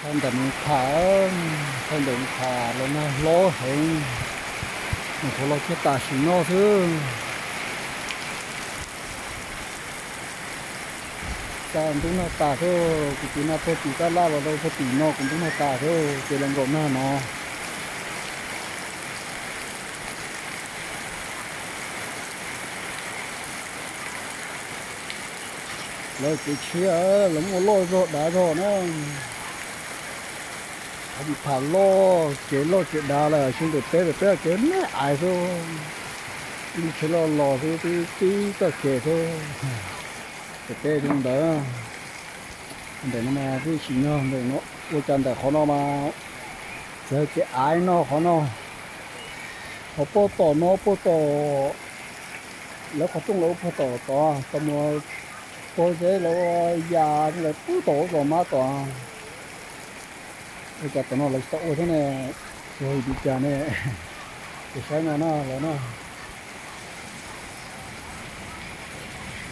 Ntawm Moos Kham, thaij ntawm Moos Kham los nag hlob heev, nws qhuav los kiag tam sim no xwb. Xa ntub nag tas xwb, kuv tus nag puag tim tab laj los rau puag tim no kuv ntub nag tas xwb ces los nkaum nag no. Lawv kev tshiab los muaj loj zog dav zog na. Qhov Moos Kham loj, kev loj kev dav lawm, sib ntawm peb, peb kev me ais xwb, ib lub tsheb loj los xwb, tib txoj kev xwb, ces peb zoo ntawd. Ntawm no mas tib sim nyog ntawm no, ua cas ntawm qhov no mas txawm kev aiv no qhov no, qhov puag tom no puag tom lawv qhov rooj lawv ua puag tom tod, tau mus pog zeb lawv ua yas lawv puag tom ua zos mab tod. Ua cas tom no lawv tsis tau ua thiab ne? Yog li cas ne? Ces saib no na lawv na.